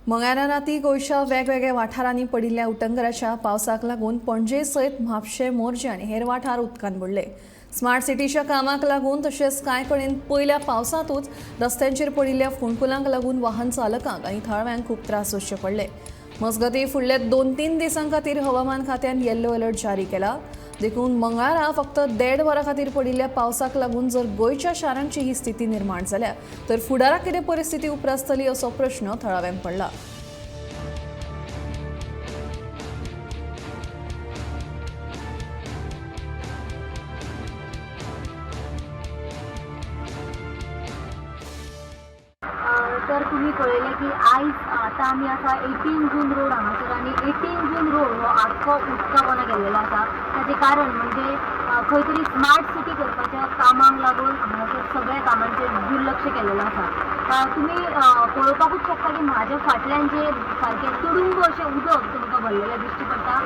मंगळारा राती गोंयच्या वेगवेगळ्या वाठारांनी पडिल्ल्या उटंगराच्या पावसाक लागून पणजे सयत म्हापशें, मोरजे आनी हेर वाठार उदकान बुडले. स्मार्ट सिटीच्या कामाक लागून तशेंच कांय कडेन पयल्या पावसांतूच रस्त्यांचेर पडिल्ल्या फोंडकुलांक लागून वाहन चालकांक आनी थळाव्यांक खूब त्रास सोंसचे पडले. मजगतीं फुडल्या 2-3 दिसां खातीर हवामान खात्यान येल्लो अलर्ट जारी केला. देखून मंगळारा फक्त 1.5 वरां खातीर पडिल्ल्या पावसाक लागून जर गोंयच्या शारांची ही स्थिती निर्माण जाल्या तर फुडाराक कितें परिस्थिती उप्रासतली असो प्रश्न थळाव्यांक पडला. तर तुम्ही पळयलें की आयज आतां आमी आसा 18 जून रोड हांगासर आनी 18 जून रोड हो आख्खो उदका पोंदा गेल्लेलो आसा. ताचें कारण म्हणजे खंय तरी स्मार्ट सिटी करपाच्या कामाक लागून हांगासर सगळ्या कामांचेर दुर्लक्ष केल्लेलो आसा. तुमी पळोवपाकूच शकता की म्हाज्या फाटल्यान जे सारकें तुडुंब अशें उदक तुमकां भरलेलें दिश्टी पडटा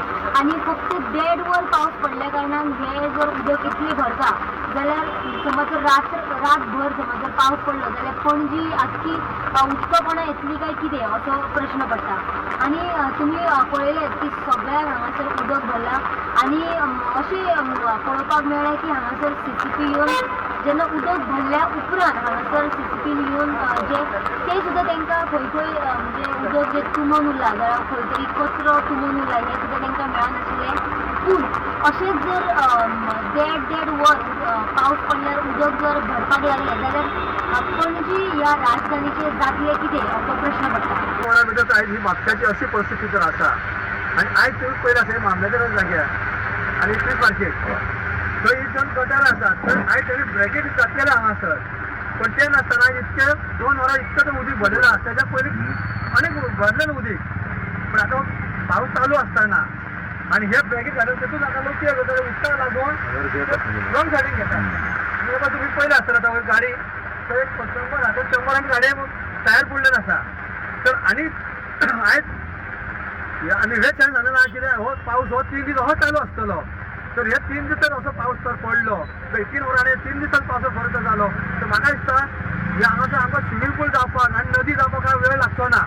आनी फक्त 1.5 वर पावस पडल्या कारणान हें जर उदक इतलें भरता जाल्यार समज जर रातभर समज जर पावस पडलो जाल्यार पणजी आख्खी उदकापणां येतली काय कितें असो प्रश्न पडटा. आनी तुमी पळयलें की सगळ्याक हांगासर उदक भरलां आनी अशें पळोवपाक मेळ्ळें की हांगासर CCP येवन जेन्ना उदक भरल्या उपरांत हांगासर CCP येवन जे ते सुद्दां तांकां खंय खंय म्हणजे उदक जें तुंबून उरलां जाल्यार खंय तरी कचरो तुंबून उरला हें सुद्दां तांकां मेळनाशिल्लें. पूण अशेंच जर 1.5-1.5 वर पावस पडल्यार उदक जर भरपाक लागलें जाल्यार पणजी ह्या राजधानीचेर जातलें कितें असो प्रश्न पडटा. कोणा भितर आयज ही म्हापशाची अशी परिस्थिती तर आसा आनी आयज तुमी पयलें आसा मामलेदारा जाग्यार आनी इतली मार्केट थंय ही जण गटार आसा थंय आयज तेणी ब्रॅकेट घातलेलें हांगासर, पण तें नासतना इतकें 2 वरां इतकें तें उदीक भरलेलें आसा. तेज्या पयलीं आनीक भरलेलें उदीक, पूण आतां पावस चालू आसतना आनी हे ब्रॅकेट घालून तेतून आतां लोक कितें करता, उदकाक लागून रॉंग सायडीन घेता. आनी तुमी पयलें आसतलें आतां गाडी थंय 100 आसा, 100 गाडये टायर पडलेले आसा. तर आनी आयज आनी हे छान जालें ना कितें हो पावस हो 3 दीस हो चालू आसतलो. तर हे 3 दीस जर असो पावस तर पडलो तर 3 वरांनी 3 दिसान पावस परत जालो तर म्हाका दिसता हे हांगासर आमकां स्विमींग पूल जावपाक आनी नदी जावपाक काय वेळ लागचो ना.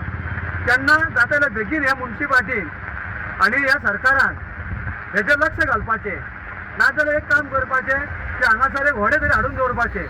तेन्ना जाता जाल्यार बेगीन हे मुन्सिपाल्टीन आनी ह्या सरकारान हेजेर लक्ष घालपाचें, नाजाल्यार एक काम करपाचें की हांगासर एक व्हडें तरी हाडून दवरपाचें.